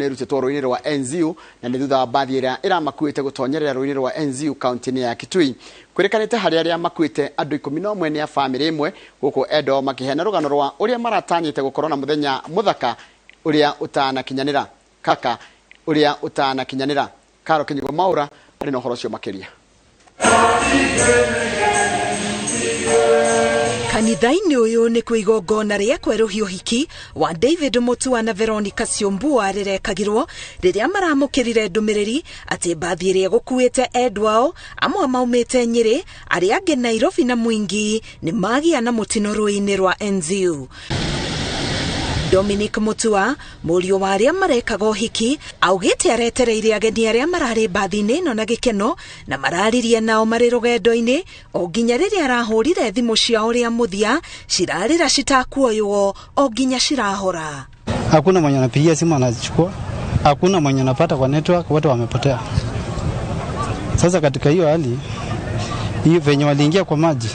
Nĩrutĩtwo rũĩ-inĩ rwa Enziu na nĩ thutha wa mbathi ĩrĩa ĩramakuĩte gũtonyerera rũĩ-inĩ rwa Enziu kaunti-inĩ ya Kitui. Kwĩrĩkanĩte harĩ arĩa makuĩte andũ 11 nĩ a bamĩrĩ ĩmwe, gũkũ endo makĩheana rũgano rwa ũrĩa maratanyĩte gũkorwo na mũthenya mũthaka ũrĩa ũtanakinyanĩra. Kaka ũrĩa ũtanakinyanĩra. Karo Kinyugo Maura arĩ na ũhoro ũcio makĩria. Kanitha-inĩ ũyũ nĩ kwĩ igongona rĩa kwerũhia ũhiki wa David Mutua na Veronica Siombua rĩrekagirwo rĩrĩa maramũkĩrire ndũmĩrĩri atĩ mbathi ĩrĩa ĩgũkuĩte endwa ao amwe maumĩte Nyĩrĩ, arĩa angĩ Nairobi na Mwingi nĩ magĩa na mũtino rũĩ-inĩ rwa Enziu. Dominic Mutua, mũriũ wa arĩa marekaga ũhiki, augĩte aretereire ageni arĩa mararĩ mbathi-inĩ ĩno na gĩkeno na mararirie nao marĩ rũgendo-inĩ o nginya rĩrĩa arahũrire thimũ ciao rĩa mũthia cirarĩra citakuoywo o nginya cirahora. Hakuna mwenye anapigia simu anachukua, hakuna mwenye anapata kwa network, wote wamepotea. Sasa katika hiyo hali hiyo venye waliingia kwa maji,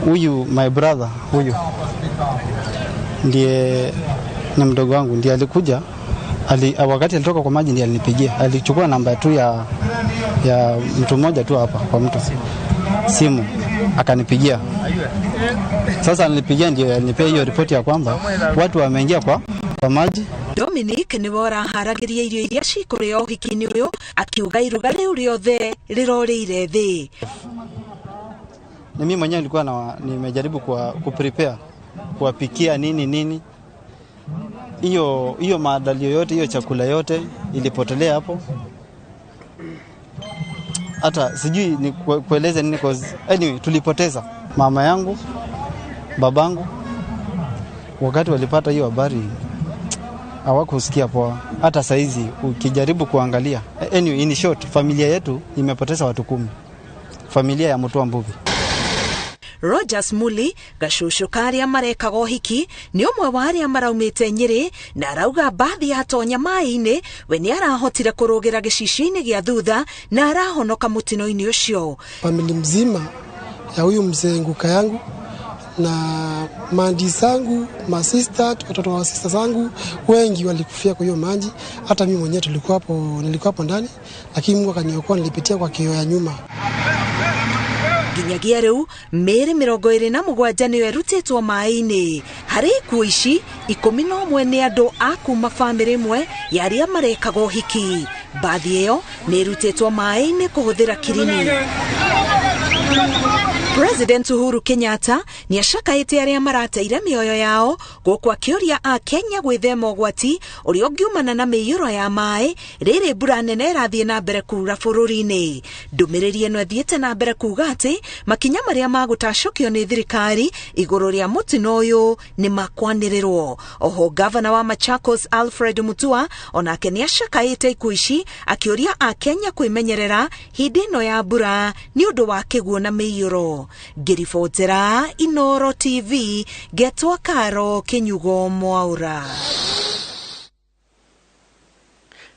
huyu my brother huyu ndiye ni mdogo wangu, ndiye alikuja wakati alitoka kwa maji ndiye alinipigia. Alichukua namba tu ya mtu mmoja tu hapa kwa mtu simu akanipigia. Sasa alinipigia ndiye alinipea hiyo ripoti ya kwamba watu wameingia kwa maji. Dominic nĩwe ũraharagĩria irio iria cikũrĩo ũhiki-inĩ ũyũ, akiuga iruga rĩu rĩothe rĩrorĩire thĩ. Ni mimi mwenyewe nilikuwa nimejaribu kuprepare kuwapikia nini nini. Hiyo maandalio yote, hiyo chakula yote ilipotelea hapo. Hata sijui ni kueleze nini, cause anyway tulipoteza mama yangu, babangu. Wakati walipata hiyo habari hawakusikia poa. Hata saizi ukijaribu kuangalia, anyway in short familia yetu imepoteza watu 10. Familia ya Mutua Mbuvi. Rogers Muli gacũcũ ka arĩa marekaga ũhiki nĩ ũmwe wa arĩa maraumĩte Nyĩrĩ na arauga mbathi yatonya maĩ-inĩ we nĩ arahotire kũrũgĩra gĩcicio-inĩ gĩa thutha na arahonoka mũtino-inĩ ũcio. Familia mzima ya huyu mzee nguka yangu na mandi zangu, masista, watoto wa sista zangu wengi walikufia kwa hiyo maji. Hata mimi mwenyewe nilikuwa hapo ndani, lakini Mungu akaniokoa, nilipitia kwa kioo ya nyuma. Nginyagia rĩu mĩĩrĩ 27 nĩyo ĩrutĩtwo maĩ-inĩ. Harĩ ikuũ ici 11 nĩ andũ a kuma bamĩrĩ ĩmwe ya arĩa marekaga ũhiki. Mbathi ĩyo nĩ ĩrutĩtwo maĩ-inĩ kũhũthĩra kirini. President Uhuru Kenyatta nĩ acakaĩte arĩa marateire mĩoyo yao gũkũ akĩũria a Kenya gwĩthema ũgwati ũrĩa ũngiumana na mĩiyũro ya maĩ rĩrĩ mbura nene ĩrathiĩ na mbere kuura bũrũri-inĩ. Ndũmĩrĩri ĩno ĩthiĩte na mbere kuuga atĩ makinya marĩa magũtacũkio nĩ thirikari igũrũ rĩa mũtino ũyũ nĩ makwanĩrĩrwo. Oho gavana wa Machakos Alfred Mutua onake nĩ acakaĩte ikuũ ici akĩũria a Kenya kwĩmenyerera hĩndĩ ĩno ya mbura nĩ ũndũ wa kĩguũ na mĩiyũro. Ngĩribotera Inoro TV ngetwa Karo Kinyugo Mwaura.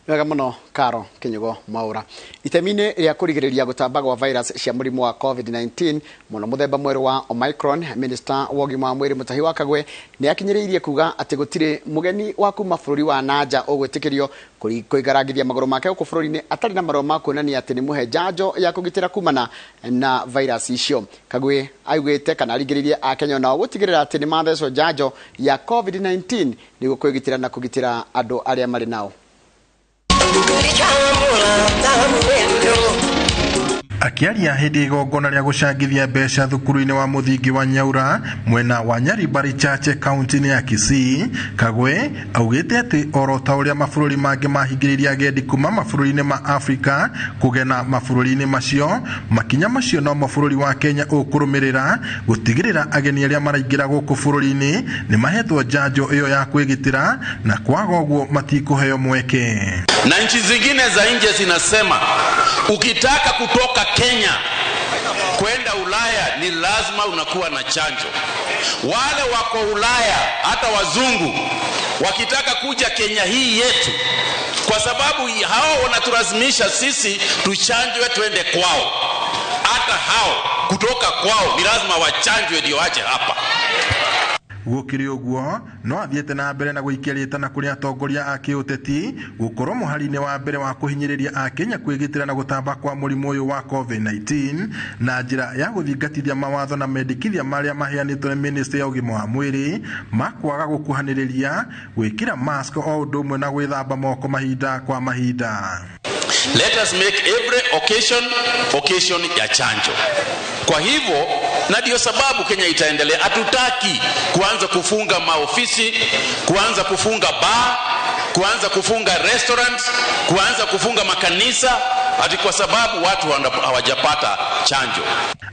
Wega mũno Karo Kinyugo Mwaura. Itemi-inĩ rĩa kũrigĩrĩria gũtamba gwa virus cia mũrimũ wa COVID-19 mũno mũthemba mwerũ wa Omicron, Minister wa ũgima wa mwĩrĩ Mutahi wa Kagwe nĩ akinyĩrĩirie kuga atĩ gũtirĩ mũgeni wa kuma bũrũri wa nanja ũgwĩtĩkĩrio kũigarangithia magũrũ make gũkũ bũrũri-inĩ atarĩ na marũa ma kuonania atĩ nĩ mũhe njanjo ya kũgitĩra kumana na virus icio. Kagwe augĩte kana aringĩrĩirie Akenya onao gũtigĩrĩra atĩ nĩ mathecwo njanjo ya COVID-19 nĩguo kwĩgitĩra na kũgitĩra andũ arĩa marĩ nao. Akiaria hĩndĩ igongona rĩa gũcangithia mbeca thukuru-inĩ wa mũthingi wa Nyaura mwena wa Nyaribari Chache kaunti-inĩ ya Kisii, Kagwe augĩte atĩ oro ta ũrĩa mabũrũri mangĩ mahingĩrĩirie agendi kuma mabũrũri-inĩ ma Afrika kũgena mabũrũri-inĩ macio, makinya macio no bũrũri wa Kenya ũkũrũmĩrĩra gũtigĩrĩra ageni arĩa maraingĩra gũkũ bũrũri-inĩ nĩ mahetwo njanjo ĩyo ya kwĩgitĩra na kwaga ũguo matikũheo mweke. Na nchi zingine za nje zinasema ukitaka kutoka Kenya kwenda Ulaya ni lazima unakuwa na chanjo. Wale wako Ulaya, hata wazungu wakitaka kuja Kenya hii yetu, kwa sababu hao wanatulazimisha sisi tuchanjwe twende kwao, hata hao kutoka kwao ni lazima wachanjwe ndio waje hapa. Gũkĩrĩ ũguo no athiĩte na mbere na gũikia rĩtana kũrĩ atongoria a kĩũteti gũkorwo mũhari-inĩ wa mbere wa kũhinyĩrĩria akenya kwĩgitĩra na gũtamba kwa mũrimũ ũyũ wa COVID-19 na njĩra ya gũthingatithia mawatho na mendekithia marĩa maheanĩtwo nĩ ministry ya ũgima wa mwĩrĩ ma kwaga gũkuhanĩrĩria, gwĩkĩra mask o ũndũ ũmwe na gwĩthamba moko mahinda kwa mahinda. Let us make every occasion occasion ya chanjo. Kwa hivyo, na ndio sababu Kenya itaendelea. Hatutaki kuanza kufunga maofisi, kuanza kufunga bar, kuanza kufunga restaurants, kuanza kufunga makanisa ati kwa sababu watu hawajapata chanjo.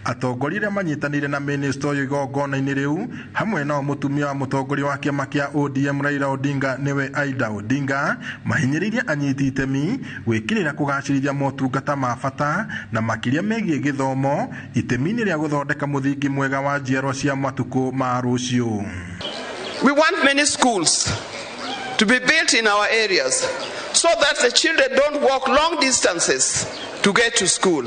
Atongoria arĩa manyitanĩire na minista ũyũ igongona-inĩ rĩu hamwe nao mũtumia wa mũtongoria wa kĩama kĩa ODM Raila Odinga nĩwe Aida Odinga mahinyĩrĩirie anyiti itemi gwĩkĩrĩra kũgacĩrithia motungata ma bata na makĩria megiĩ gĩthomo itemi-inĩ rĩa gũthondeka mũthingi mwega wa njiarwa cia matukũ ma rũciũ. We want many schools to be built in our areas so that the children don't walk long distances to get to school.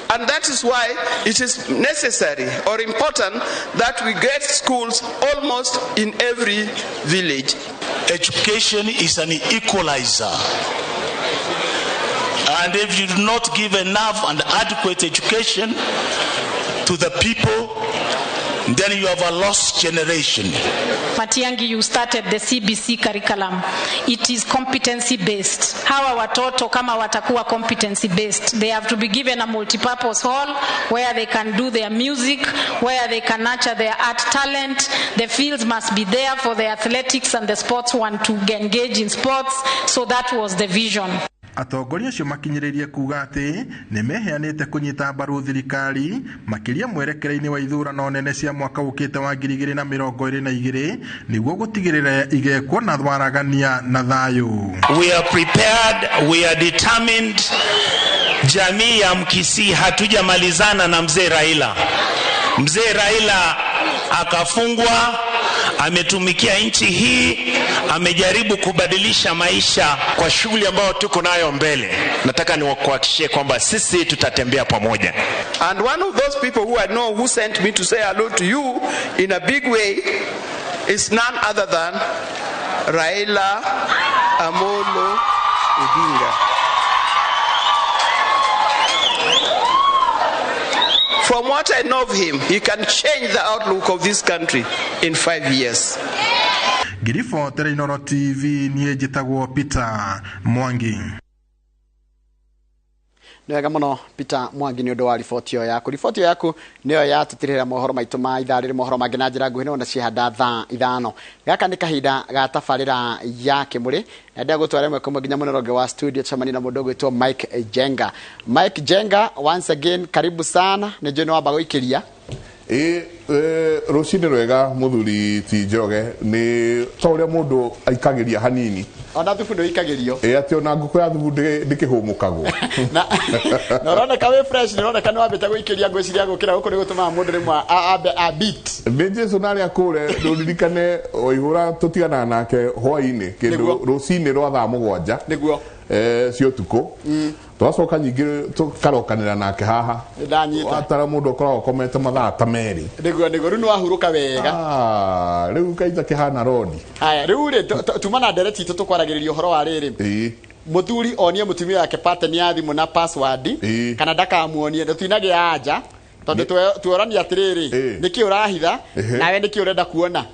And that is why it is necessary or important that we get schools almost in every village. Education is an equalizer. And if you do not give enough and adequate education to the people, then you have a lost generation. Matiang'i, you started the CBC curriculum. It is competency based. Hawa watoto kama watakuwa competency based, they have to be given a multipurpose hall where they can do their music, where they can nurture their art talent. The fields must be there for the athletics and the sports want to engage in sports. So that was the vision. Atongoria acio makinyĩrĩirie kuga atĩ nĩ meheanĩte kũnyita mbaru thirikari makĩria mwerekera-inĩ wa ithurano nene cia mwaka ũkĩte wa 2022 nĩguo gũtigĩrĩra igekwo na waragania na thayũ. We are prepared, we are determined. Jamii ya Mkisii hatujamalizana na mzee Raila. Mzee Raila akafungwa, ametumikia nchi hii, amejaribu kubadilisha maisha. Kwa shughuli ambayo tuko nayo mbele, nataka niwakuhakikishie kwamba sisi tutatembea pamoja. And one of those people who I know who sent me to say hello to you in a big way is none other than Raila Amolo Odinga. From what I know of him, he can change the outlook of this country in 5 years. Ngiribotera Inooro TV, niĩ njĩtagwo Peter Mwangi. Nĩ wega mũno Peter Mwangi nĩ ũndũ wa riboti ĩyo yaku. Riboti ĩyo yaku nĩyo yatũtirĩrĩra mohoro maitũ ma ithaa rĩrĩ, mohoro mangĩ na njĩra nguhĩ nĩwona ciehanda thaa 5. Gaka nĩ kahinda ga tabarĩra ya Kĩmũrĩ na ndĩrenda gũtwara ĩmwe kwa ĩmwe nginya mũnene ũngĩ wa studio tũcemanie na mũndũ ũgwĩtwo Mike Jenga. Mike Jenga, once again karibu sana, nĩ njũĩ nĩ wamba gũikĩria. Rũcinĩ rwega mũthuri ti Njoroge, nĩ ta ũrĩa mũndũ aikagĩria hanini ona thubu nĩ ũikagĩrio. Atĩ ona ngũkũ ya thubu ndĩkĩhũmũkagwo. Na ũroneka wĩ fresh, nĩ ũroneka nĩ wambĩte gũikĩria ngwĩciria gũkĩra gũkũ nĩ gũtũmaga mũndũ rĩmwe ambe a beat. Nĩ Jesu narĩa kũre ndũririkane waihũra tũtiganaga nake hwainĩ kĩndũ rũcinĩ rwa thaa 7 nĩguo cia ũtukũ. Twacoka nyingĩ tũkarokanĩra nake haha. Ndanyita. Watara mũndũ ũkoragwo ũkomete mathaa ta 2. Nĩguo nĩguo rĩu nĩ wahurũka wega. Rĩu kaita kĩhana rodi. Haya rĩu rĩ tuma na ndereti itũ tũkwaragĩrĩria ũhoro wa rĩrĩ. Mũthuri onie mũtumia wake pattern ya thimũ na password kana ndakamuonie, tũtinagĩa anja tondũ tuorania atĩrĩrĩ nĩkĩ ũrahitha nawe nĩkĩ ũrenda kuona.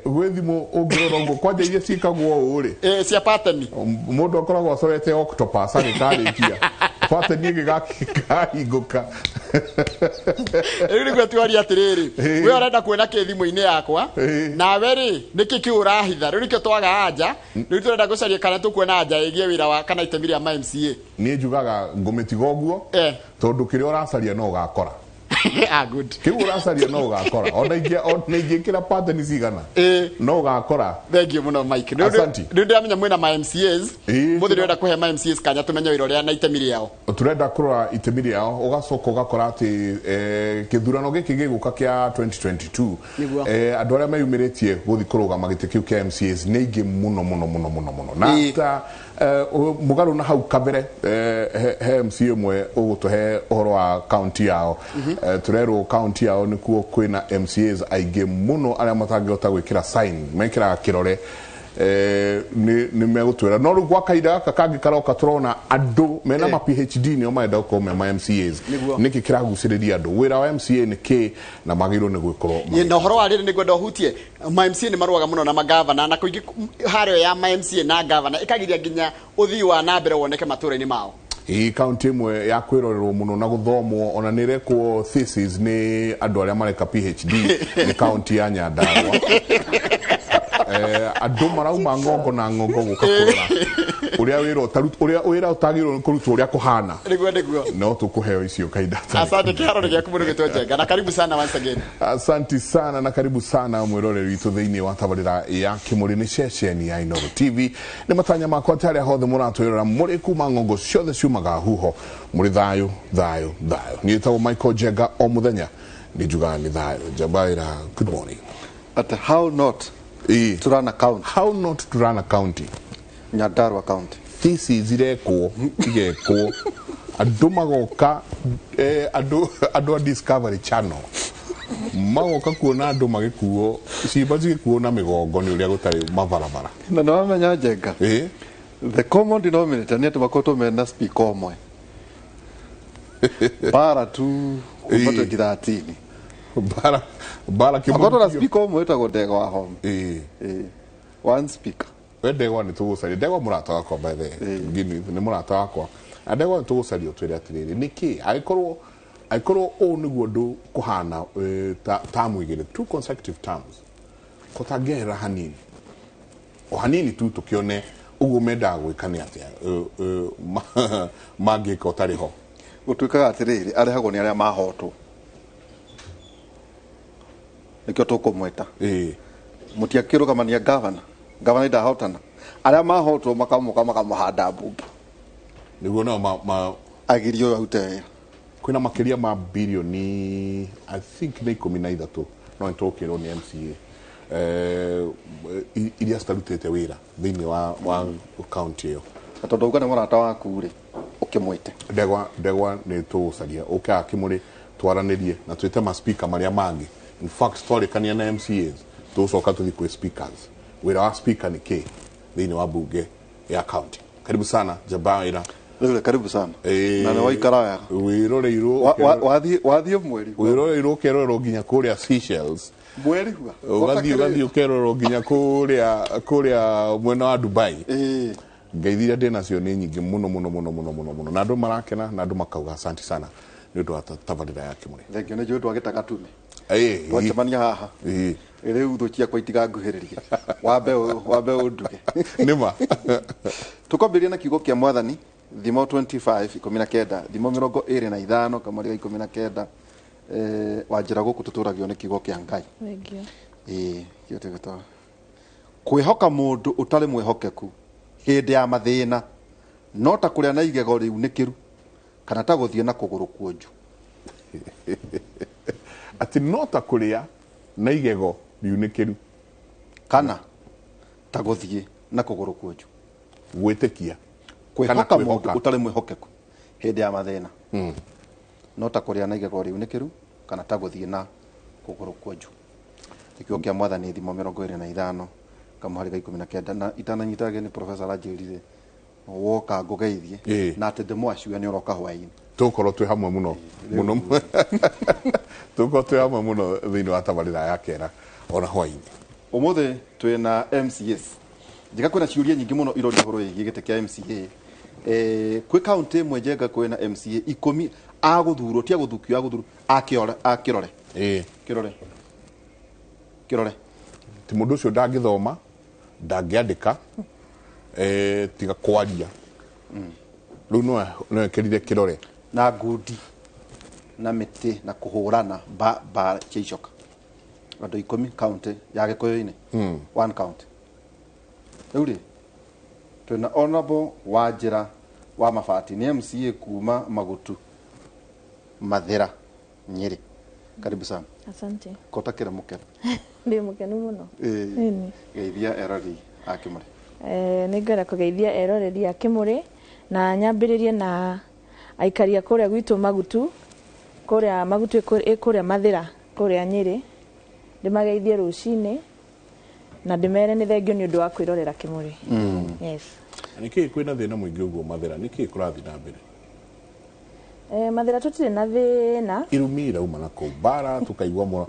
Gwĩ thimũ ũngĩrora ũguo kwanja iria ciĩkagwo ũũ rĩ cia pattern mũndũ akoragwo acorete octopus agĩkarĩkia pattern ĩgĩgakahingũka. Rĩu nĩguo tuoria atĩrĩrĩ we ũrenda kuona kĩ thimũ-inĩ yakwa nawe rĩ nĩkĩ kĩu ũrahitha. Rĩu nĩkĩo twaga anja, rĩu tũrenda gũcaria kana tũkuona anja ĩgiĩ wĩra wa kana itemi rĩa ma MCA. Niĩ njugaga ngũmĩtiga ũguo tondũ kĩrĩa ũracaria no ũgakora. Good. Kĩu ũracaria no ũgakora ona ingĩkĩra pattern cigana no ũgakora. Thank you mũno Mike. Asante. Rĩu ndĩramenya mwĩna ma MCAs mũthĩ ndĩrenda kũhe ma MCAs kanya tũmenye wĩra ũrĩa na itemi rĩao. Turenda kurora itemi rĩao ũgacoka ũgakora atĩ kĩthurano gĩkĩ gĩgũka kĩa 2022 andũ arĩa meyumĩrĩtie gũthiĩ kũrũgama gĩtĩ kĩu kĩa MCAs nĩ aingĩ mũno mũno mũno mũno mũno na ta mũgarũ na hau kabere he MCA ũmwe ũgũtũhe ũhoro wa kaunti yao. Tũrerwo kaunti yao nĩkuo kwĩna MCAs aingĩ mũno arĩa matangĩhota gwĩkĩra sign, mekĩraga kĩrore. Nĩ megũtwĩra no rĩu gwa kahinda gaka kangĩ karoka tũrona andũ mena ma PhD nĩo marenda gũkorwo me ma MCAs. Nĩkĩ kĩragucĩrĩria andũ? Wĩra wa MCA nĩ kĩ na magĩrĩirwo nĩ gwĩkorwo na ũhoro wa rĩrĩ nĩngwenda ũhutie ma MCA nĩ marũaga mũno na magavana na kũingĩ harĩa ya ma MCA na gavana ĩkagiria nginya ũthii wa na mbere woneke matũũra-inĩ mao. Ĩ kaunti ĩmwe ya kwĩrorerwo mũno na gũthomwo ona nĩ ĩrekwo thesis nĩ andũ arĩa mareka PhD nĩ kaunti ya Nyandarua. Andũ marauma ng'ongo na ng'ongo gũka kũrora ũrĩa wĩra ũtagĩrĩirwo nĩ kũrutwo ũrĩa kũhana. Nĩguo nĩguo. No tũkũheo icio kahinda. Asante kĩharo nĩ gĩaku mũno gĩtwo Njenga na karibu sana once again. Asante sana na karibu sana mwĩroreri witũ thĩinĩ wa tabarĩra ya Kĩmũrĩ nĩ ceceni ya Inooro TV. Nĩ matanya makwa atĩ harĩa hothe mũratwĩrora mũrĩ kuma ng'ongo ciothe ciumaga huho mũrĩ thayũ thayũ thayũ. Niĩ ĩtagwo Michael Njenga o mũthenya nĩ njugaga nĩ thayũ. Njabaira, good morning. At how not to run a county. How not to run a county. Nyandarua County. Thesis irekwo igekwo andũ magoka andũ a Discovery Channel magoka kuona andũ magĩkuo ciimba cigĩkuo na mĩgongo nĩ ũrĩa gũtarĩ mabarabara. Na nĩ wamenya Njenga, the common denominator nĩ atĩ makoretwo mena speaker ũmwe bara tu kuma 2013 bara akorwo na speaker ũmwe wĩtagwo Ndegwa wa Home. One speaker. We Ndegwa nĩ tũgũcaria. Ndegwa mũrata wakwa by the way. Nĩ mũrata wakwa. Na Ndegwa nĩ tũgũcaria ũtwĩre atĩrĩrĩ nĩkĩ angĩkorwo ũũ nĩguo ũndũ kũhana term igĩrĩ, two consecutive terms, kũtangĩehera hanini o hanini tu tũkĩone ũguo mendaga gwĩka nĩ atĩa mangĩka ũtarĩ ho. Gũtuĩkaga atĩrĩrĩ arehagwo nĩ arĩa mahotwo nĩkĩo tũkũmwĩta. Mũtiakĩrũgamania gavana, gavana ndahotana, arĩa mahotwo makamoka makamũhanda mbumbu nĩguo nao agirio ũyũ arute wĩra. Kwĩna makĩria ma birioni I think nĩ 13 no nĩtũkĩrwo nĩ MCA iria citarutĩte wĩra thĩinĩ wa kaunti ĩyo. Na tondũ auga nĩ mũrata waku rĩ ũkĩmwĩte Ndegwa nĩ tũgũcaria ũke Akĩmũrĩ twaranĩrie na twĩte ma speaker marĩa mangĩ. In fact twarĩkania na MCAs tũgũcoka tũthiĩ kwĩ speakers. Wĩra wa speaker nĩ kĩ thĩinĩ wa bunge ya county. Karibu sana Njabaira. Karibu sana. Na nĩ waikara wega. Wĩroreirwo wathiĩ mweri. Wĩroreirwo ũkerorerwo nginya kũrĩa Seychelles. Mweri hua. Ũgathiĩ ũkerorerwo nginya kũrĩa mwena wa Dubai. Ngeithi iria ndĩ nacio nĩ nyingĩ mũno mũno mũno mũno mũno mũno na andũ marakena na andũ makauga asante sana nĩ ũndũ wa tabarĩra ya Kĩmũrĩ. Thank you. Nĩ njũĩ twagĩtaga tume. Twacemania haha rĩu thũ ciakwa itiganguhĩrĩrie wambe ũnduge. Nĩma. Tũkwambĩrĩria na kiugo kĩa Mwathani Thimo 25:19 Thimo 25 kamũrĩ ga 19. Wanjĩra gũkũ tũtũragio nĩ kiugo kĩa Ngai. Kĩo tũgĩtwa kwĩhoka mũndũ ũtarĩ mwĩhokeku hĩndĩ ya mathĩna no ta kũrĩa na igego rĩunĩkĩru kana ta gũthiĩ na kũgũrũ kuonju. Atĩ no ta kũrĩa na igego riunĩkĩru kana ta gũthiĩ na kũgũrũ kuonju. Gwĩtĩkia kwĩhoka mũndũ ũtarĩ mwĩhokeku hĩndĩ ya mathĩna no ta kũrĩa na igego rĩunĩkĩru kana ta gũthiĩ na kũgũrũ kuonju. Kiugo kĩa Mwathani Thimo 25 kamũhari ga 19. Na itananyita ageni professor aranjĩrire woka ngũgeithie na atĩ ndĩmwacue nĩ ũroka hwaĩ-inĩ. Tũgũkorwo twĩ hamwe mũno mũno tũgũkorwo twĩ hamwe mũno thĩinĩ wa tabarĩra ya Kera ona hwaĩ-inĩ. Ũmũthĩ twĩna MCAs. Njega kwĩna ciũria nyingĩ mũno iroria ũhoro wĩgiĩ gĩtĩ kĩa MCA. Kwĩ kaunti ĩmwe Njenga kwĩna MCA 10 a gũthurwo ti a gũthukio a gũthurwo a kĩrore. Kĩrore. Kĩrore. Ti mũndũ ũcio ndangĩthoma ndangĩandĩka tiga kwaria. Rĩu no ekĩrire kĩrore na ngundi na mĩtĩ na kũhũrana mbara cia icoka. Andũ 10 kaunti ya Gĩkũyũ-inĩ. One county. Rĩu rĩ twĩna Honorable Wanjĩra Wa Mabati, nĩ MCA kuma Magutu, Mathĩra, Nyĩrĩ. Karibu sana. Asante. Kota kĩrĩ mũkenu? Ndĩ mũkenu mũno. Ĩni. Geithia eroreri a Kĩmũrĩ. Nĩ ngwenda kũgeithia eroreri a Kĩmũrĩ na nyambĩrĩrie na aikari a kũrĩa gwitũ Magutu, kũrĩa Magutu ĩ kũrĩa Mathĩra, kũrĩa Nyĩrĩ. Ndĩmageithie rũcinĩ na ndĩmere nĩ thengio nĩ ũndũ wa kwĩrorera Kĩmũrĩ. Yes. Nĩkĩ kwĩna thĩna mũingĩ ũguo Mathĩra? Nĩkĩ kũrathiĩ na mbere? Mathĩra tũtirĩ na thĩna. Irumi irauma na kũu, mbara tũkaigua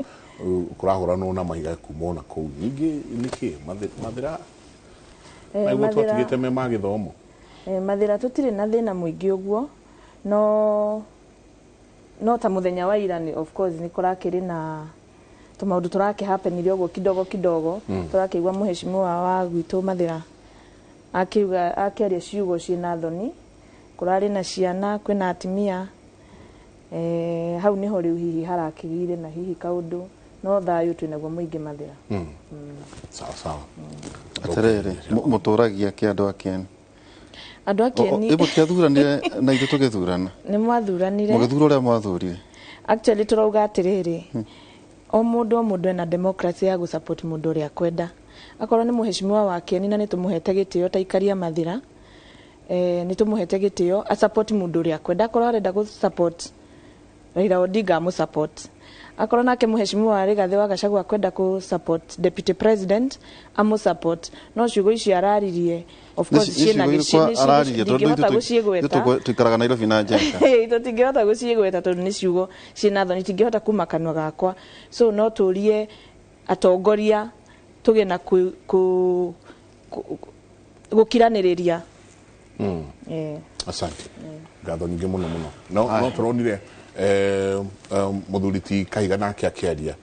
kũrahũranwo na mahiga kuma ona kũu. Ningĩ nĩkĩ Mathĩra naguo twatigĩte me ma gĩthomo? Mathĩra tũtirĩ na thĩna mũingĩ ũguo, no ta mũthenya wa ira nĩ, of course, nĩ kũrakĩrĩ na tũmaũndũ tũrakĩ happenire ũguo kidogo kidogo. Tũrakĩigua mũheshimiwa wa gwitũ Mathĩra akiuga, akĩaria ciugo ciĩna thoni. Kũrarĩ na ciana, kwĩna atimia, hau nĩho rĩu hihi harakĩgĩire na hihi kaũndũ, no thayũ twĩnaguo mũingĩ Mathĩra. Sawa sawa. Atĩrĩrĩ, mũtũragia kĩ andũ a Kĩeni? Andũ a Kĩeni. Ĩ mũtiathuranire na ithuĩ tũgĩthurana? Nĩ mwathuranire. Mũgĩthura ũrĩa mwathurire. Actually tũrauga atĩrĩrĩ, o mũndũ o mũndũ ena democracy ya gũsupport mũndũ ũrĩa akwenda. Akorwo nĩ mũheshimiwa wa Kĩeni na nĩ tũmũhete gĩtĩo ta aikari a Mathĩra, nĩ tũmũhete gĩtĩo a support mũndũ ũrĩa akwenda. Akorwo arenda gũ support Raila Odinga, amũ support. Akorwo nake mũheshimiwa wa Rigathĩ wa Gachagua akwenda kũ support deputy president, amũ support. No ciugo icio araririe, of course, ciĩna araririe tondũ ndingĩhota gũciĩgweta. Tuikaraga Nairobi na Njenga. Tũtingĩhota gũciĩgweta tondũ nĩ ciugo ciĩna thoni, itingĩhota kuma kanua gakwa. So no tũrie atongoria tũgĩe na gũkiranĩrĩria. Asante. Ngatho nyingĩ mũno mũno. No tũronire mũthuri ti Kahiga nake akĩaria,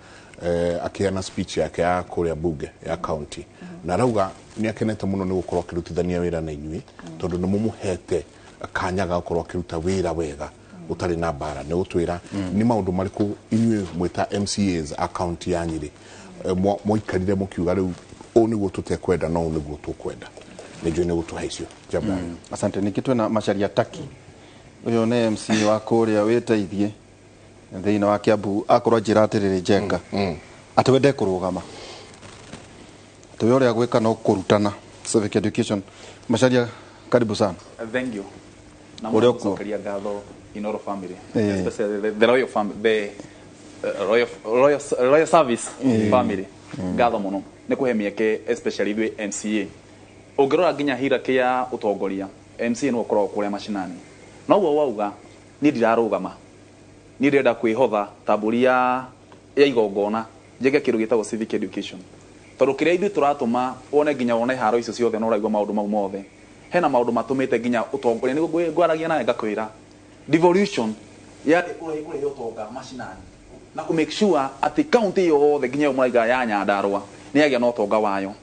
akĩheana speech yake ya kũrĩa bunge ya county, na arauga nĩ akenete mũno nĩ gũkorwo akĩrutithania wĩra na inyuĩ, tondũ nĩ mũmũhete kanya ga gũkorwo akĩruta wĩra wega ũtarĩ na mbara. Nĩ gũtwĩra nĩ maũndũ marĩkũ inyuĩ mwĩta MCAs a county ya Nyĩrĩ mwaikarire mũkiuga rĩu ũũ nĩguo tũtekwenda no ũũ nĩguo tũkwenda. Nĩ njũĩ nĩ gũtũhe icio. Jabari. Asante. Ningĩ twĩna Macharia Taki, ũyũ nĩ MCA wa kũrĩa wĩteithie thĩinĩ wa Kiambu. Akorwo anjĩra atĩrĩrĩ, Njenga, atĩ we ndekũrũgama, atĩ we ũrĩa gwĩka no kũrutana civic education. Macharia, karibu sana. Thank you. Na Ũrĩa ũkuo. mũcokeria ngatho Inoro family, Eh. especially the royal family, the royal service family. Ngatho mũno nĩ kũhe mĩeke, especially ithuĩ MCA. Ũngĩrora nginya hierarchy ya ũtongoria, MCA nĩwe ũkoragwo kũrĩa macinani. Noguo wauga, niĩ ndirarũgama, niĩ ndĩrenda kwĩhotha ta mbũri ya igongona, njĩke kĩndũ gĩtagwo civic education, tondũ kĩrĩa ithuĩ tũratũma wone nginya wone haro icio ciothe na ũraigua maũndũ mau mothe, hena maũndũ matũmĩte nginya ũtongoria. Nĩguo ngwaragia nawe ngakwĩra devolution yarĩ kũrehe ũtonga macinani na kũ make sure atĩ county yothe, nginya ĩyo mũraiga ya Nyandarua, nĩ yagĩa na ũtonga wayo.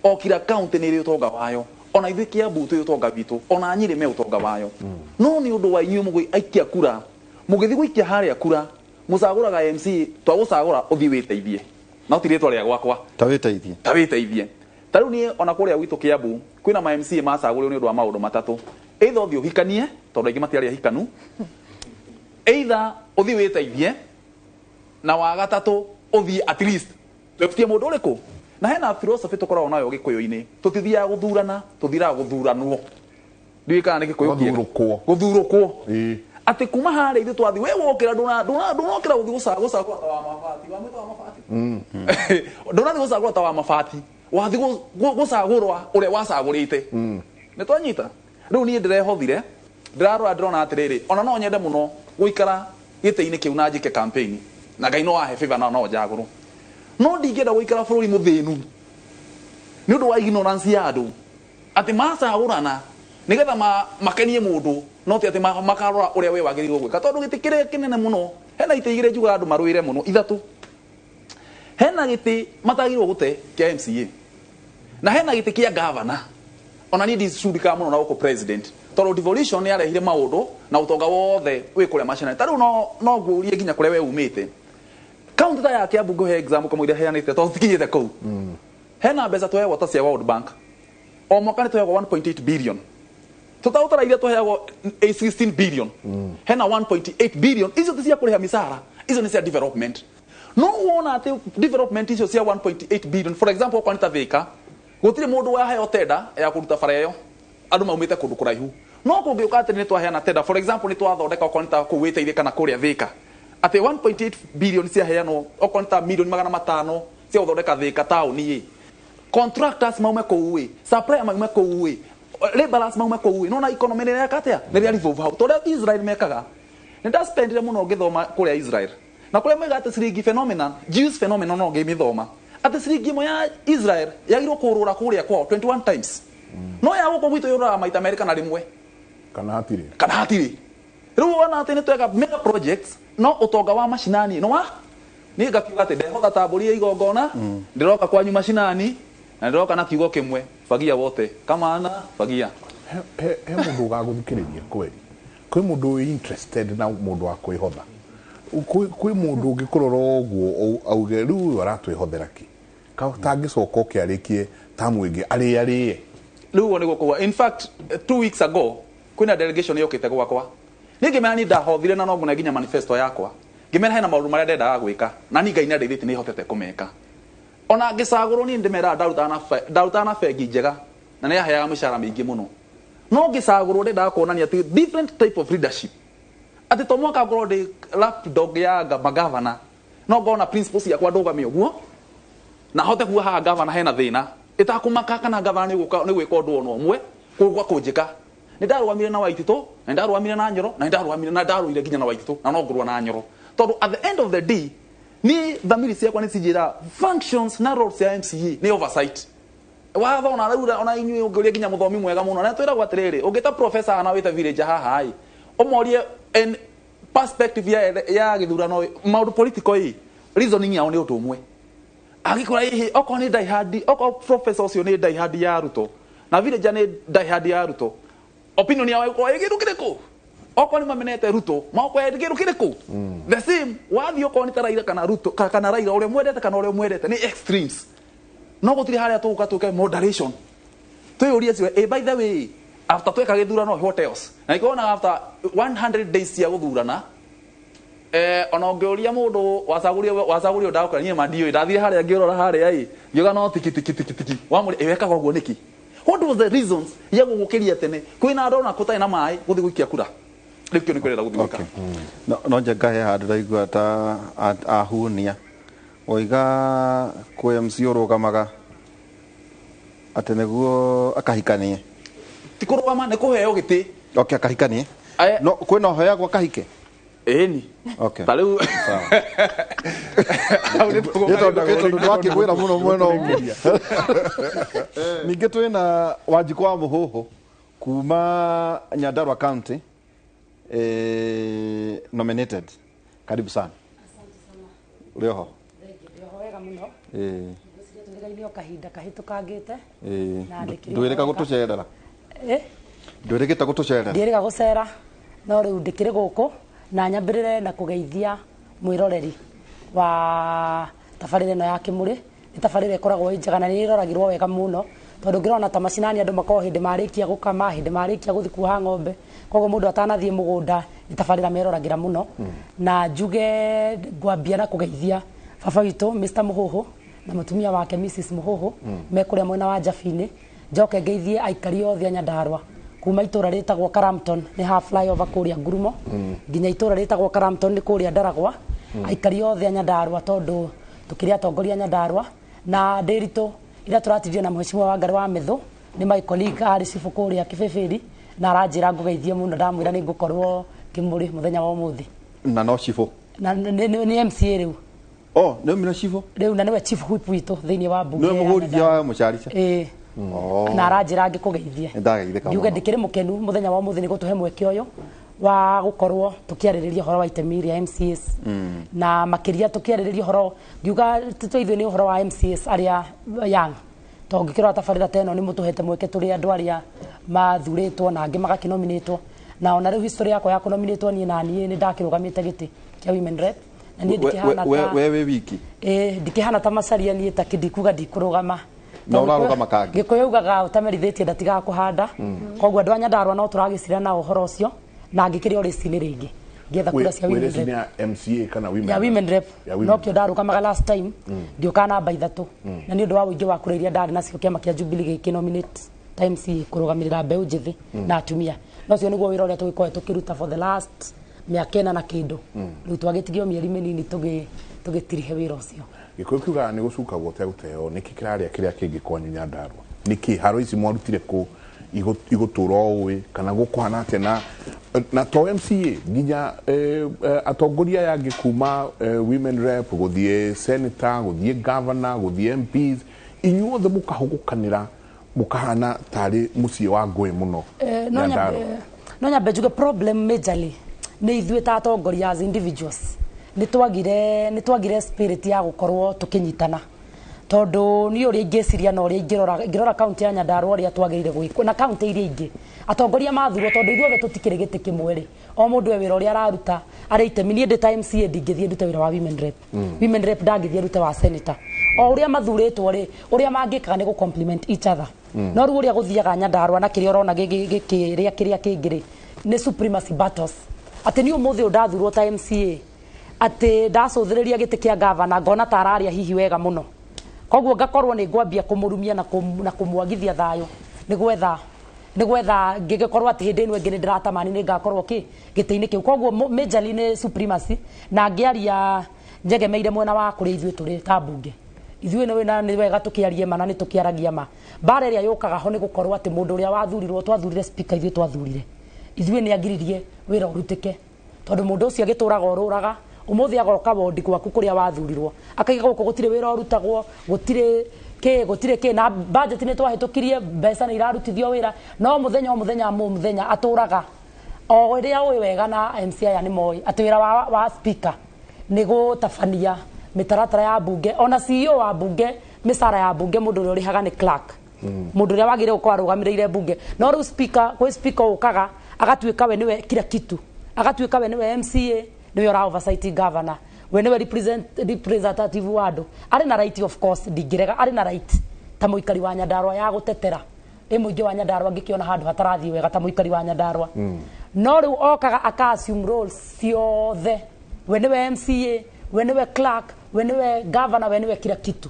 O kila county nĩ ĩrĩ ũtonga wayo, ona ithuĩ Kiambu twĩ ũtonga witũ, ona Nyĩrĩ me ũtonga wayo. No nĩ ũndũ wa inyuĩ mũgĩ aikia kura, mũgĩthiĩ gũikia harĩa kura, mũcagũraga MC, twagũcagũra ũthiĩ wĩteithie, no ti rĩtwa rĩa gwakwa. Ta wĩteithie. Ta wĩteithie. Ta rĩu niĩ ona kũrĩa gwitũ Kiambu kwĩna ma MCA macagũrirwo nĩ ũndũ wa maũndũ matatũ: either ũthiĩ ũhikanie, tondũ aingĩ matiarĩ ahikanu, either ũthiĩ wĩteithie, na wa gatatũ ũthiĩ at least twebutie mũndũ ũrĩkũ. Na hena philosophy tũkoragwo nayo gĩkũyũ-inĩ, tũtithiaga gũthurana, tũthiraga gũthuranwo. Ndiũĩ kana nĩ gĩkũyũ kĩega. Gũthurũkwo. Gũthurũkwo, atĩ kuma harĩa ithuĩ twathi, we wokĩra ndũnokĩra gũthiĩ gũcagũra ta wa mabati, wa mwĩta wa mabati, ndũnathiĩ gũcagũra ta wa mabati, wathiĩ gũcagũrwa ũrĩa wacagũrĩte. Nĩ twanyita. Rĩu niĩ ndĩrehothire, ndĩrarora, ndĩrona atĩrĩrĩ, ona no nyende mũno gũikara gĩtĩ-inĩ kĩu na njĩke campaign, na Ngai no ahe favor na no njagũrwo, no ndingĩenda gũikara bũrũri mũthĩnu nĩ ũndũ wa ignorance ya andũ, atĩ macagũrana nĩgetha makenie mũndũ, no ti atĩ makarora ũrĩa we wagĩrĩirwo gwĩka, tondũ gĩtĩ kĩrĩa kĩnene mũno, hena itĩ igĩrĩ njugaga andũ marũĩre mũno, ithatũ. Hena gĩtĩ matagĩrĩirwo gũte kĩa MCA, na hena gĩtĩ kĩa gavana. Ona niĩ ndicundikaga mũno na gũkũ president, tondũ devolution nĩ yarehire maũndũ na ũtonga wothe wĩ kũrĩa macinani. Ta rĩu no ngũrie nginya kũrĩa we umĩte, kaunti ta ya Kiambu, ngũhe example kamũira heanĩte, tondũ tikinyĩte kũu. Hena mbeca tũheagwo ta cia World Bank, o mwaka nĩ tũheagwo 1.8 billion. Tũtaũtara iria tũheagwo 16 billion. Hena 1.8 billion icio ti cia kũrĩha mĩcara, icio nĩ cia development. No wona atĩ development icio cia 1.8 billion, for example, okorwo nĩ ta Thika, gũtirĩ mũndũ waheo tenda ya kũruta bara ĩyo, andũ maumĩte kũndũ kũraihu. No kũngĩũka atĩ nĩ twaheana tenda, for example, nĩ twathondeka okorwo nĩ ta kũu Wĩteithie kana kũrĩa Thika, atĩ 1.8 billion ciaheanwo, okorwo nĩ ta milioni 500 cia gũthondeka Thika taũni ĩ, contractors maume kũu ĩ, supplier maume kũu ĩ, laborers maume kũu ĩ, nona economy nĩ ĩreka atĩa? Nĩ ĩrĩa revolve hau. Tondũ Israel mekaga, nĩ ndaspendire mũno ngĩthoma kũrĩa Israel, na kũrĩa moigaga atĩ ciringi phenomenon, Jews phenomenon, no ngĩmĩthoma atĩ ciringi ĩmwe ya Israel yagĩrĩirwo kũrũra kũrĩa kwao 21 times, no ya gũkũ gwitũ yũrũraga maita merĩ kana rĩmwe kana hatirĩ. Kana hatirĩ. Rĩu wona atĩ nĩ tweka mega projects, no ũtonga wa macinani no wa niĩ ngakiuga atĩ ndehotha ta mbũri ya igongona, ndĩroka kwanyu macinani na ndĩroka na kiugo kĩmwe, fagia wote kama ana fagia. He mũndũ ũgagũthikĩrĩria kweri? Kwĩ mũndũ wĩ interested na mũndũ wa kwĩhotha? Kwĩ mũndũ ũngĩkũrora ũguo auge rĩu ũyũ aratwĩhothera kĩ? Tangĩcoka oke arĩkie tamu ĩngĩ arĩe arĩe. Rĩu ũguo nĩguo kuga. In fact, 2 weeks ago kwĩna delegation yũkĩte gwakwa, niĩ ngĩmera niĩ ndahothire na no ngũne nginya manifesto yakwa, ngĩmera hena maũndũ marĩa ndendaga gwĩka na niĩ Ngai nĩandeithĩtie nĩ hotete kũmeka. Ona ngĩcagũrwo niĩ ndĩmeraga ndarutaga na bengi njega na nĩ yaheaga mĩcara mĩingĩ mũno, no ngĩcagũrwo ndendaga kuonania atĩ different type of leadership, atĩ to mwaka ngorwo ndĩ lapdog ya magavana, no ngorwo na principles ciakwa ndũgame ũguo na hote kuga haha gavana hena thĩna ĩtakũmaka kana gavana nĩ gwĩka ũndũ ona ũmwe kũgwa kũnjĩka. Nĩ ndarũgamire na Waititũ, na nĩ ndarũgamire na Nyoro, na nĩ ndarũgamire na ndarũire nginya na Waititũ, na no ngũrũa na Nyoro, tondũ at the end of the day niĩ thamiri ciakwa nĩ cinjĩraga functions na roles ya MCA nĩ oversight. Watho ona rĩu ona inyuĩ ũngĩũria nginya mũthomi mwega mũno na twĩragwo atĩrĩrĩ, ũngĩta professor ana wĩte village haha ĩ, ũmorie en perspective ya gĩthurano maũndũ political ĩ, reasoning yao nĩ ũndũ ũmwe. Angĩkorwo ĩhĩ okorwo nĩ diehard, okorwo professor ũcio nĩ diehard ya Ruto na villager nĩ diehard ya Ruto, opinion yao ĩgũkorwo ĩ kĩndũ kĩrĩkũ? Okorwo nĩ mamenete Ruto, magokorwo ĩ kĩndũ kĩrĩkũ? The same wathiĩ okorwo nĩ ta Raila kana Ruto, kana Raila ũrĩa mwendete kana ũrĩa mwendete nĩ extremes. No gũtirĩ harĩa tũgũka tũke moderation, twĩyũrie cio, by the way, after tweka gĩthurano, what else? Na ikona after 100 days cia gũthurana, ona ũngĩũria mũndũ wacagũrio ndakora niĩ ma ndiũĩ, ndathire harĩa ngĩrora harĩa ĩ, ngiuga no tiki tiki tiki tiki wamũrĩ ĩwekaga ũguo nĩkĩ? What was the reasons ya gũgũkĩria tene kwĩna andũ ona gũtarĩ na maĩ gũthiĩ gũikia kura? Rĩu kĩo nĩ kwĩrenda gũthiĩ gwĩka. No njenga he handũ ndaigua ta ahunia oiga kwĩ MC ũrũgamaga atĩ nĩguo akahikanie. Ti kũrũgama, nĩ kũheo gĩtĩ. Okay, akahikanie. No kwĩna ũheagwo akahike? Ĩni. Okay. Ta rĩu hau nĩ Nĩ tondũ twakĩgwĩra mũno mwena ũmwe. Ningĩ twĩna Wanjikũ wa Mũhũhũ kuma Nyandarua County, nominated. Karibu sana. Ũrĩ oho? Ndĩho wega mũno. Ngwĩciria tũrĩgaine o kahinda kahĩtũkangĩte. Na ndĩkĩrĩ Ndwĩrĩga o wega. gũtũcerera? Ndwĩrĩgĩte gũtũcerera? Ndiĩrĩga gũcera, no rĩu ndĩkĩrĩ gũkũ na nyambĩrĩre na kũgeithia mwĩroreri wa tabarĩra ĩno ya Kĩmũrĩ. Nĩ tabarĩra ĩkoragwo ĩ njega na nĩ ĩroragĩrwo wega mũno, tondũ ngĩrona ta macinani andũ makoragwo hĩndĩ marĩkia gũkama, hĩndĩ marĩkia gũthiĩ kuoha ng'ombe, koguo mũndũ atanathiĩ mũgũnda nĩ tabarĩra meroragĩra mũno. Na njuge ngwambia na kũgeithia baba witũ Mr. Mũhũhũ na mũtumia wake Mrs. Mũhũhũ me kũrĩa mwena wa Njabinĩ. Njoke ngeithie aikari othe a Nyandarua kuma itũra rĩtagwo Karamton nĩ ha flyover kũrĩa Ngurumo nginya itũra rĩtagwo Karamton nĩ kũrĩa Ndaragwa. Aikari othe a Nyandarua, tondũ tũkĩrĩ atongoria a Nyandarua na Ndĩritũ ira tũratirio na mheshimiwa Wangari wa Methu nĩ my colleague arĩ cibũ kũrĩa Kĩbĩbĩri, na aranjĩra ngũgeithie mũno, ndamwĩra nĩ ngũkorwo Kĩmũrĩ mũthenya wa ũmũthĩ. Na no cibũ? Na nĩ MCA rĩu. Oh, nĩ ũmire cibũ? Rĩu na nĩwe chief whip witũ thĩinĩ wa bunge Nĩwe ya mũhũrithia Nyandarua. wa mũcarica? Ĩĩ. Na aranjĩra ngĩkũgeithie. Nĩ ndageithĩka Ngiuge mũno. ndĩkĩrĩ mũkenu mũthenya wa ũmũthĩ nĩ gũtũhe mweke ũyũ wa gũkorwo tũkĩarĩrĩria ũhoro wa itemi rĩa MCAs. Na makĩria tũkĩarĩrĩria ũhoro, ngiuga tũteithio nĩ ũhoro wa MCAs arĩa young, tondũ ngĩkĩrora tabarĩra ta ĩno nĩ mũtũhete mweke tũrĩ andũ arĩa mathurĩtwo na angĩ magakĩnominĩtwo, na ona rĩu history yakwa ya kũnominĩtwo niĩ na niĩ nĩ ndakĩrũgamĩte gĩtĩ kĩa women rep, na niĩ ndikĩhana ta We wĩ wiki? Ĩĩ, ndikĩhana ta Macharia niĩ ta ndikuga ndikũrũgama, Na ũrarũgama kangĩ. Gĩkũyũ ugaga ũtamerithĩtie ndatigaga kũhanda. Koguo andũ a Nyandarua no tũragĩcira nao ũhoro ũcio, na ngĩkĩrĩ o rĩci-inĩ rĩngĩ ngĩetha kura cia women rep. Ya MCA kana women ya women rep. Ya women. No kĩo ndarũgamaga last time, ngĩũka namba 3, na nĩ ũndũ wa ũingĩ wa kura iria ndarĩ nacio, kĩama kĩa Jubilee gĩkĩ nominate ta MCA kũrũgamĩrĩra mbeũ njĩthĩ na atumia. No ũcio nĩguo wĩra ũrĩa tũgĩkorwo tũkĩruta for the last mĩaka 4 na kĩndũ. Rĩu twagĩtigio mĩeri mĩnini tũgĩtirihe wĩra ũcio. Gĩkũyũ kiugaga nĩ gũcukagwo ũtegũteo. Nĩkĩ kĩrarĩa kĩrĩa kĩngĩ kwanyu Nyandarua? Nĩkĩ haro ici mwarutire kũ igũtũra ũĩ kana gũkũhana atĩa na to MCA nginya atongoria aya angĩ kuma women rep gũthiĩ senator, gũthiĩ governor, gũthiĩ MPs, inyuothe mũkahũgũkanĩra mũkahana tarĩ mũciĩ wa ngũĩ mũno Nyandarua. No nyambe njuge problem majorly nĩ ithuĩ ta atongoria as individuals, nĩ twagire spirit ya gũkorwo tũkĩnyitana, tondũ niĩ ũrĩa ingĩciria na ũrĩa ingĩrora kaunti ya Nyandarua ũrĩa twagĩrĩire gwĩkwo na kaunti iria ingĩ, atongoria mathurwo, tondũ ithuothe tũtikĩrĩ gĩtĩ kĩmwe rĩ, o mũndũ e wĩra ũrĩa araruta arĩ itemi. Niĩ ndĩ ta MCA ndingĩthiĩ ndute wĩra wa women rep, women rep ndangĩthiĩ arute wa senator. O ũrĩa mathurĩtwo rĩ, ũrĩa mangĩkaga nĩ gũ complement each other. No rĩu ũrĩa gũthiaga Nyandarua na kĩrĩa ũrona gĩkĩrĩa kĩrĩa kĩngĩ rĩ, nĩ supremacy battles, atĩ niĩ ũmũthĩ ũyũ ndathurwo ta MCA, atĩ ndacũthĩrĩria gĩtĩ kĩa gavana, ngona ta araria hihi wega mũno, koguo ngakorwo nĩ ngwambia kũmũrumia na kũmwagithia thayũ nĩ gwetha ngĩgĩkorwo atĩ hĩndĩ ĩno ĩngĩ nĩ ndĩratamani nĩ ngakorwo kĩ gĩtĩ-inĩ kĩu. Koguo majorly nĩ supremacy, na ngĩaria njegemeire mwena wa kũrĩa ithuĩ tũrĩ ta mbunge, ithuĩ nĩ wega tũkĩarie ma na nĩ tũkĩaragia ma. Mbara ĩrĩa yũkaga ho nĩ gũkorwo atĩ mũndũ ũrĩa wathurirwo, twathurire speaker, ithuĩ twathurire ithuĩ, nĩ agiririe wĩra ũrutĩke, tondũ mũndũ ũcio agĩtũraga ũrũraga. Ũmũthĩ agoka wondi gwaku kũrĩa wathurirwo, akaiga gũkũ gũtirĩ wĩra ũrutagwo, gũtirĩ kĩ, gũtirĩ kĩ, na budget nĩ twahĩtũkirie, mbeca nĩ irarutithio wĩra, no mũthenya o mũthenya mũthenya atũraga o ũrĩa ũĩ wega, na MC aya nĩ moĩ atĩ wĩra wa speaker nĩ gũtabania mĩtaratara ya bunge, ona CEO wa bunge, mĩcara ya bunge, mũndũ ũrĩa ũrĩhaga nĩ clerk, mũndũ ũrĩa wagĩrĩire gũkorwo arũgamĩrĩire bunge. No rĩu speaker, kwĩ speaker ũkaga agatuĩka we nĩwe kila kitu, agatuĩka we nĩwe MCA, nĩwe ũra oversight governor, we nĩwe representative wa andũ. Arĩ na right, of course, ndingĩrega, arĩ na right ta mũikari wa Nyandarua ya gũtetera ĩ mũingĩ wa Nyandarua ngĩkĩona handũ hatarathiĩ wega ta mũikari wa Nyandarua. No rĩu okaga aka assume roles ciothe, we nĩwe MCA, we nĩwe clerk, we nĩwe governor, we nĩwe kila kitu.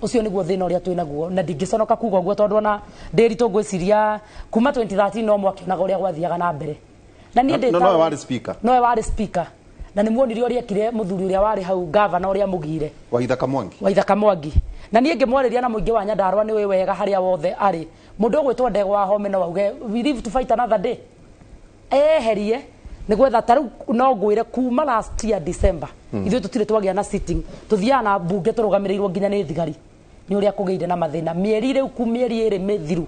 Ũcio nĩguo thĩna ũrĩa twĩ naguo, na ndingĩconoka kuga ũguo, tondũ ona ndĩritũ ngwĩciria kuma 2013 no mwakĩonaga ũrĩa gwathiaga na mbere, na niĩ ndĩ No, nowe warĩ speaker. Nowe warĩ speaker, na nĩ muonire ũrĩa ekire mũthuri ũrĩa warĩ hau governor ũrĩa mũgire. Waithaka Mwangi. Waithaka Mwangi. Na niĩ ngĩmwarĩria na mũingĩ wa Nyandarua nĩ wĩ wega harĩa wothe arĩ, mũndũ ũgwĩtwo Ndegwa wa Home no auge we live to fight another day, eherie nĩ gwetha. Ta rĩu no ngwĩre kuma last year December, ithuĩ tũtirĩ twagĩa na sitting. Tũthiaga na mbunge tũrũgamĩrĩirwo nginya nĩ thigari nĩ ũrĩa kũgĩire na mathĩna. Mĩeri rĩu ku mĩeri 2 mĩthiru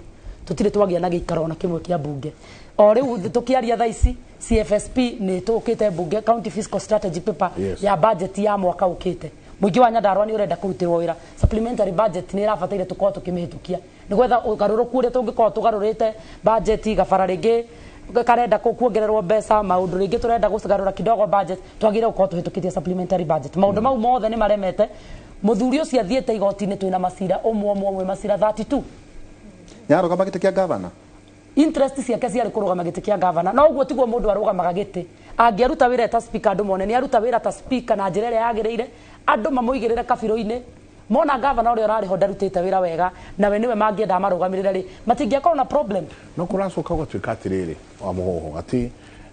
tũtirĩ twagĩa na gĩikaro ona kĩmwe kĩa mbunge. O rĩu tũkĩaria thaa ici, CFSP nĩ tũkĩte mbunge, County Fiscal Strategy Paper, ya budget ya mwaka ũkĩte. Mũingĩ wa Nyandarua nĩ ũrenda kũrutĩrwo wĩra. Supplementary budget nĩ ĩrabataire tũkorwo tũkĩmĩhĩtũkia nĩ gwetha ũgarũrũku ũrĩa tũngĩkorwo tũgarũrĩte budget, gabara rĩngĩ karenda kuongererwo mbeca, maũndũ rĩngĩ tũrenda gũgarũra kidogo budget, twagĩrĩire gũkorwo tũhĩtũkĩtie supplementary budget. Maũndũ mau mothe nĩ maremete. Mũthuri ũcio athiĩte igoti-inĩ, twĩna macira ũmwe ũmwe ũmwe, macira 32. Nĩarũgama gĩtĩ kĩa gavana. Interest ciake ciarĩ kũrũgama gĩtĩ kĩa gavana, no ũguo tiguo mũndũ arũgamaga gĩtĩ. Angĩaruta wĩra ta speaker, andũ mone nĩ aruta wĩra ta speaker na njĩra ĩrĩa yagĩrĩire, andũ mamũigĩrĩre kabirũ-inĩ. Mona gavana ũrĩa ũrarĩ ho ndarutĩte wĩra wega, nawe nĩwe mangĩenda marũgamĩrĩre rĩ, matingĩakorwo na problem. No kũracoka gũgatuĩka atĩrĩrĩ, wa mũhoho, atĩ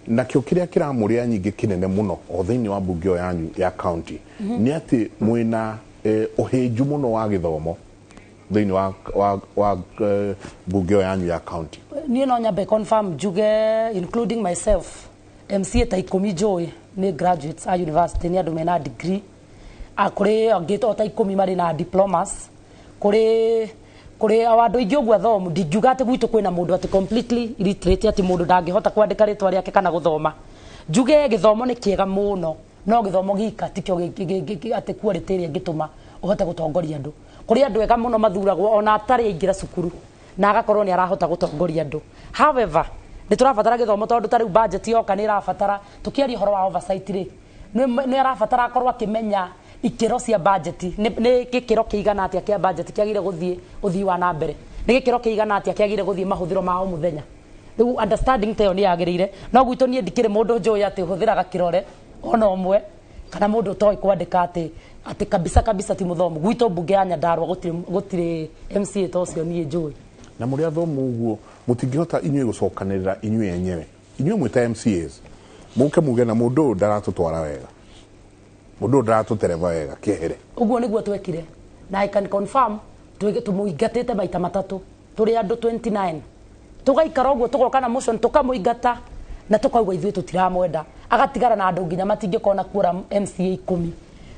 nakĩo kĩrĩa kĩramũrĩa nyingĩ kĩnene mũno o thĩinĩ wa mbunge ĩyo yanyu ya county nĩ atĩ mwĩna ũhĩnju mũno wa gĩthomo thĩinĩ wa mbunge ĩyo yanyu ya county. Niĩ no nyambe confirm njuge, including myself, MCA ta 10 njũĩ nĩ graduates a university, nĩ andũ mena degree. Kũrĩ angĩ o ta 10 marĩ na diplomas, kũrĩ o andũ aingĩ ũguo athomu. Ndingiuga atĩ gwitũ kwĩna mũndũ atĩ completely illiterate, atĩ mũndũ ndangĩhota kwandĩka rĩtwa rĩake kana gũthoma. Njuge gĩthomo nĩ kĩega mũno, no gĩthomo gika tikĩo atĩ quality ĩrĩa ĩngĩtũma ũhote gũtongoria andũ. Kũrĩ andũ ega mũno mathuragwo ona atarĩ aingĩra cukuru na agakorwo nĩ arahota gũtongoria andũ. However, nĩ tũrabatara gĩthomo, tondũ ta rĩu budget yoka nĩ ĩrabatara, tũkĩaria ũhoro wa oversight rĩ, nĩ arabatara akorwo akĩmenya Ikĩro cia budget nĩ gĩkĩro kĩigana atĩa kĩa budget kĩagĩrĩire gũthiĩ ũthii wa na mbere, nĩ gĩkĩro kĩigana atĩa kĩagĩrĩire gũthiĩ mahũthĩro ma o mũthenya. Rĩu understanding ta ĩyo nĩ yagĩrĩire. No gwitũ niĩ ndikĩrĩ mũndũ njũĩ atĩ ũhũthĩraga kĩrore ona ũmwe, kana mũndũ ũtoĩ kwandĩka atĩ kabisa kabisa ti mũthomu. Gwitũ mbunge ya Nyandarua gũtirĩ MCA ta ũcio niĩ njũĩ. Na mũrĩ athomu ũguo mũtingĩhota inyuĩ gũcokanĩrĩra inyuĩ enyewe, inyuĩ mwĩ ta MCAs, mũke muge na mũndũ ũyũ ndaratũtwara wega, mũndũ ũyũ ndaratũtereba wega, kĩehere? Ũguo nĩguo twekire, na I can confirm tũmũingatĩte maita matatũ tũrĩ andũ 29. Tũgaikara ũguo, tũgoka na motion, tũkamũingata na tũkauga ithuĩ tũtiramwenda. Agatigara na andũ nginya matingĩkorwo na kuora MCA 10,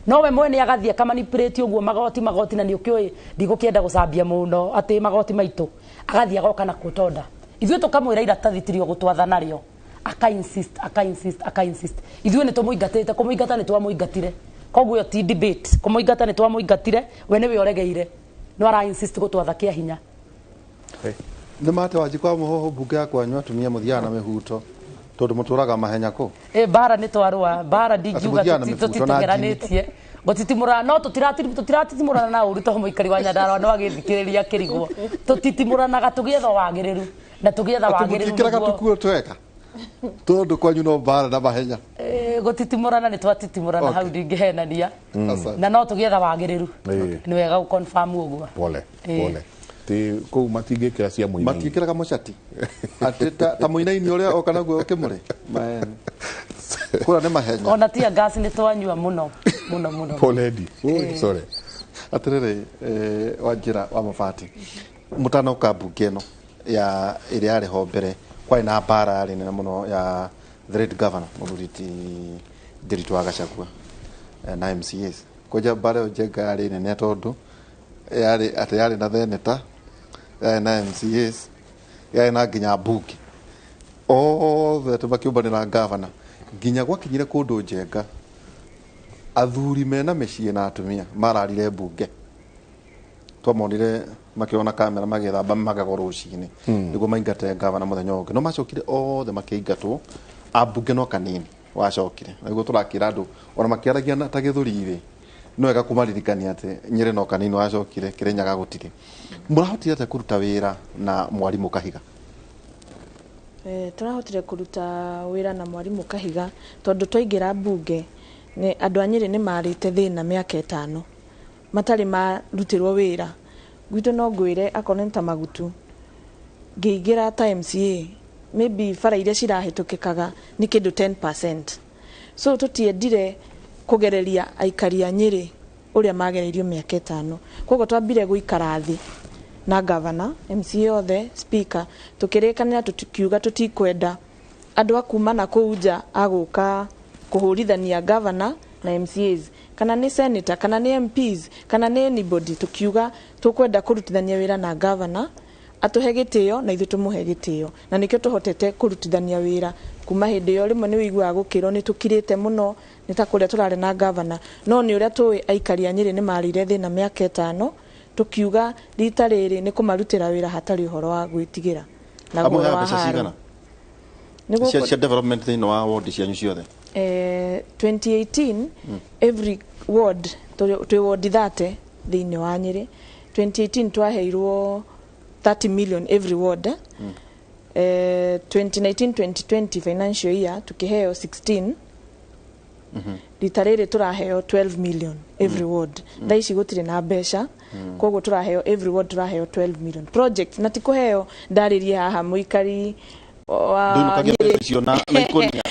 no we mwene agathiĩ akamanipulate ũguo magoti, na nĩ ũkĩũĩ ndigũkĩenda gũcambia mũno atĩ magoti maitũ. Agathiĩ agoka na kutonda, ithuĩ tũkamwĩra iratathi tirio gũtwatha narĩo, aka insist, aka insist, aka insist. Ithuĩ nĩ tũmũingatĩte, kũmũingata nĩ twamũingatire, koguo ĩyo ti debate. Kũmũingata nĩ twamũingatire, we nĩwe ũregeire, no ara insist gũtwatha kĩa hinya. Nĩ mate wanjikwa mũhoho mbunge ya kwanyu atumia mũthiaga na mĩhuto tondũ mũtũraga mahenya kũ? Mbara nĩ twarũa mbara, ndingiuga Atĩ mũthiaga na mĩbuto na tũtitengeranĩtie gũtitimũrana, no tũtiratitimũrana na ũru, tondũ mũikari wa Nyandarua no agĩthikĩrĩria kĩrigwo. Tũtitimũranaga, tũgĩetha wagĩrĩru na tũgĩetha Atĩ wagĩrĩru. Mũtiĩkĩraga tũkuo twega tondũ kwanyu no mbara na mahenya? Gũtitimũrana nĩ twatitimũrana hau, ndingĩhenania. Asante. Na no tũgĩetha wagĩrĩru. Nĩ wega gũ-confirm ũguo. Pole. Pole, ti kũu matingĩkĩra cia mũinaini? Matiĩkĩraga mũcati atĩ ta mũinaini ũrĩa oka naguo ũkĩmũrĩ kũra nĩ mahenya. Ona tia gas nĩ twanyua mũno mũno mũno. Pole Eddie. Sorry. Atĩrĩrĩ, Wanjĩra wa Mabati, mũtanoka mbunge ĩno ya ĩrĩa yarĩ ho mbere, kwarĩ na mbara yarĩ nene mũno ya the late governor mũthuri ti Ndiritu wa Gachagua na MCAs. Kwanja mbara ĩyo Njenga yarĩ nene tondũ yarĩ atĩ yarĩ na senator, yarĩ na MCAs, yarĩ na nginya mbunge othe atĩ makĩũmbanĩra governor, nginya gwakinyire kũndũ Njenga athuri mena mĩciĩ na atumia mararire mbunge. Twamonire makĩona kamera magĩthamba magego rũcinĩ nĩguo maingate gavana. Mũthenya ũngĩ no macokire othe makĩingatwo, ambunge no kanini wacokire. Nĩguo tũrakĩra andũ ona makĩaragia na ta gĩthũri-rĩ, no wega kũmaririkania atĩ Nyĩrĩ no kanini wacokire, Kĩrĩnyaga gũtirĩ. Mũrahotire atĩa kũruta wĩra na mwarimũ Kahiga? Tũrahotire kũruta wĩra na mwarimũ Kahiga tondũ twaingĩra mbunge nĩ andũ a Nyĩrĩ nĩ marĩte thĩna mĩaka 5 matarĩ marutĩrwo wĩra. Gwitũ no ngwĩre akorwo nĩ ta Magutu, ngĩingĩra ta MCA maybe bara iria cirahĩtũkĩkaga nĩ kĩndũ 10%, so tũtiendire kũgereria aikari a Nyĩrĩ ũrĩa magereirio mĩaka 5. Koguo twambire gũikara thĩ na gavana, MCA othe, speaker, tũkĩrĩkanĩra, tũkiuga tũtikwenda andũ a kuma na kũu nja agũka kũhũrithania gavana na MCAs, kana nĩ senator, kana nĩ MPs, kana nĩ anybody. Tukiuga tũkwenda kũrutithania wĩra na gavana, atũhe gĩtĩo na ithuĩ tũmũhe gĩtĩo, na nĩkĩo tũhotete kũrutithania wĩra kuma hĩndĩ ĩyo. Rĩmwe nĩ ũiguaga gũkĩrwo nĩ tũkirĩte mũno, nĩ ta kũrĩa tũrarĩ na gavana, no nĩ ũrĩa tũĩ aikari a Nyĩrĩ nĩ marĩire thĩna mĩaka 5. Tũkiuga rita rĩrĩ nĩ kũmarutĩra wĩra hatarĩ ũhoro wa gwĩtigĩra na Amũheaga ũhoro wa mbeca haro. cigana Nĩ cia development thĩinĩ wa ward cianyu ciothe? 2018 every ward, twĩ ward 30 thĩinĩ wa Nyĩrĩ, 2018 twaheirwo 30 million every ward. 2019 2020 financial year tukiheo 16. Rita rĩrĩ tũraheo 12 million every ward. Thaa ici gũtirĩ na mbeca, koguo tũraheo every ward, tũraheo 12 million project, na ti kũheo ndarĩrie haha mũikari wa Ndũinũkagia Nyĩrĩ. mbeca icio na ikũnia?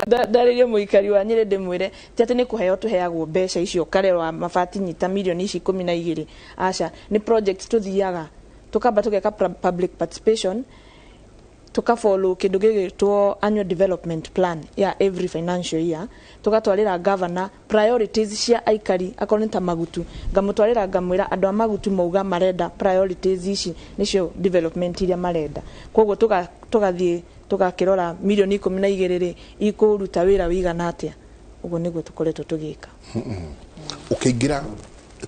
Ndarĩrie mũikari wa Nyĩrĩ ndĩmwĩre ti atĩ nĩ kũheo tũheagwo mbeca icio kare wa Mabati nyita milioni ici 12, aca. Nĩ project tũthiaga tũkamba tũgeka public participation, tukafollow kindu gigitwo annual development plan ya every financial year, tugatwarira governor priorities cia aikari. Akorwo nĩ ta Magutu, ngamũtwarĩra ngamwĩra andũ a Magutu mauga marenda priorities ici, nĩcio development iria marenda. Koguo tũgathiĩ tũgakĩrora milioni 12 rĩ ikũruta wĩra wĩigana atĩa. Ũguo nĩguo tũkoretwo tũgĩka. Ũkĩingĩra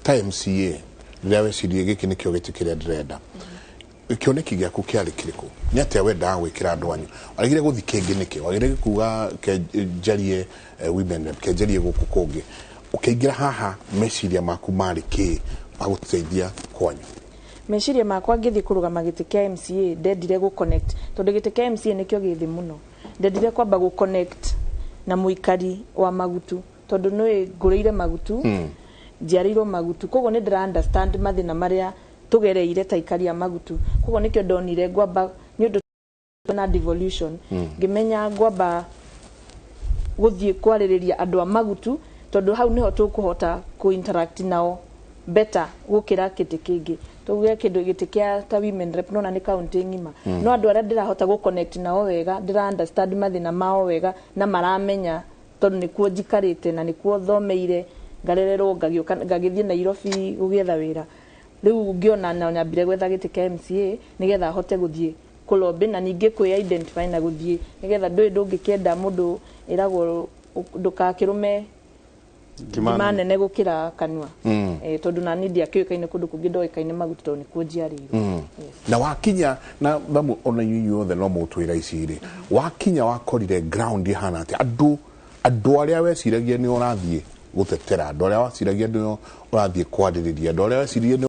ta MCA, rĩrĩa wecirie gĩkĩ nĩkĩo gĩtĩ kĩrĩa ndĩrenda, kĩoneki gĩaku kĩarĩ kĩrĩkũ? Nĩ atĩa wendaga gwĩkĩra andũ anyu? Wagire gũthi kĩngĩ nĩkĩ? Wagire kuga ke njarie women rep, ke njarie gũkũ kũngĩ? Ũkĩingĩra haha, meciria maku marĩ kĩ magũteithia kwanyu? Meciria makwa ngĩthiĩ kũrũgama gĩtĩ kĩa MCA, ndendire gũ connect, tondũ gĩtĩ kĩa MCA nĩkĩo gĩ thĩ mũno. Ndendire kwamba gũ connect na mũikari wa Magutu, tondũ nĩ ngũrĩire Magutu, njiarĩirwo Magutu, koguo nĩ ndĩra understand mathĩna marĩa tũgereire ta aikari a Magutu. Koguo nĩkĩo ndonire ngwamba, nĩ ũndũ na devolution, ngĩmenya ngwamba gũthiĩ kwarĩrĩria andũ a Magutu, tondũ hau nĩho tũkũhota kũ interact nao better gũkĩra kĩtĩ kĩngĩ. Tuge kĩndũ gĩtĩ kĩa ta women rep, nona nĩ county ng'ima, no andũ arĩa ndĩrahota gũ connect nao wega, ndĩra understand mathĩna mao wega na maramenya, tondũ nĩkuo njikarĩte na nĩkuo thomeire, ngarererwo, ngagĩũka ngagĩthiĩ Nairobi gũgĩetha wĩra. Rĩu ngĩona na nyambire gwetha gĩtĩ kĩa MCA nĩgetha hote gũthiĩ kũlobby na ningĩ kwĩ identify na gũthiĩ nĩgetha ndũĩ ndũngĩkĩenda mũndũ ĩragwo ndũkakĩrũme ngima nene gũkĩra kanua. Tondũ nani ndiakĩũĩkaine kũndũ kũngĩ, ndoĩkaine Magutu tondũ nĩkuo njiarĩirwo. Na wakinya na thamu, ona inyuĩ inyuothe no mũtwĩra ici rĩ, wakinya wakorire ground ihana atĩa? Andũ arĩa weciragia nĩ ũrathiĩ gũtetera, andũ arĩa waciragia nĩ ũrathiĩ kwarĩrĩria, andũ arĩa weciragia nĩ